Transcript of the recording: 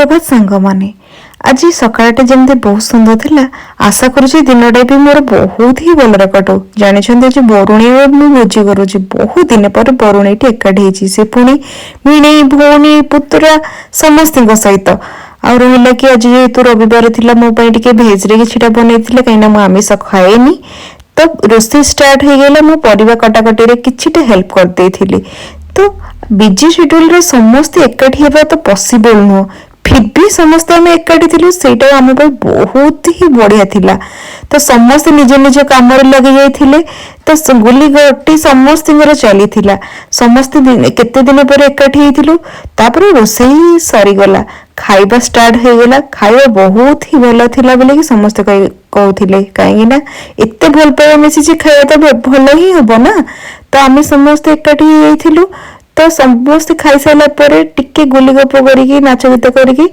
ସୁପ୍ରଭାତ ସାଙ୍ଗମାନେ। ଆଜି ସକାଳଟା ଯେମିତି ବହୁତ ସୁନ୍ଦର ଥିଲା, ଆଶା କରୁଛି ଦିନଟା ବି ମୋର ବହୁତ ହିଁ ଭଲରେ କଟୁ। ଜାଣିଛନ୍ତି, ଆଜି ବରୁଣେଇ ମୁଁ ଭୋଜି କରୁଛି। ବହୁତ ଦିନ ପରେ ବରୁଣେଇଟି ଏକାଠି ହେଇଛି, ସେ ପୁଣି ଭିଣେଇ, ଭଉଣୀ, ପୁତୁରା ସମସ୍ତଙ୍କ ସହିତ। ଆଉ ରହିଲା କି ଆଜି ଯେହେତୁ ରବିବାର ଥିଲା, ମୋ ପାଇଁ ଟିକେ ଭେଜରେ କିଛିଟା ବନେଇଥିଲେ, କାହିଁକିନା ମୁଁ ଆମିଷ ଖାଏନି। ତ ରୋଷେଇ ଷ୍ଟାର୍ଟ ହେଇଗଲା। ମୁଁ ପରିବା କଟାକଟିରେ କିଛିଟା ହେଲ୍ପ କରିଦେଇଥିଲି। ତ ବିଜି ସେଡ୍ୟୁଲରେ ସମସ୍ତେ ଏକାଠି ହେବା ତ ପସିବଲ ନୁହଁ, ଫିର୍ ବି ସମସ୍ତେ ଆମେ ଏକାଠି ଥିଲୁ, ସେଇଟା ଆମ ପାଇଁ ବହୁତ ହିଁ ବଢିଆ ଥିଲା। ତ ସମସ୍ତେ ନିଜ ନିଜ କାମରେ ଲାଗି ଯାଇଥିଲେ, ତ ଗୁଲି ଗଟି ସମସ୍ତଙ୍କର ଚାଲିଥିଲା। ସମସ୍ତେ କେତେ ଦିନ ପରେ ଏକାଠି ହେଇଥିଲୁ। ତାପରେ ରୋଷେଇ ସରିଗଲା, ଖାଇବା ଷ୍ଟାର୍ଟ ହେଇଗଲା। ଖାଇବା ବହୁତ ହିଁ ଭଲ ଥିଲା ବୋଲିକି ସମସ୍ତେ କହୁଥିଲେ, କାହିଁକି ନା ଏତେ ଭଲ ପାଇବା ମିଶିଛି, ଖାଇବା ତ ଭଲ ହିଁ ହବ ନା। ତ ଆମେ ସମସ୍ତେ ଏକାଠି ହେଇଯାଇଥିଲୁ। ତ ସମସ୍ତେ ଖାଇସାରିଲା ପରେ ଟିକେ ଗୁଲି ଗପ କରିକି, ନାଚ ଗୀତ କରିକି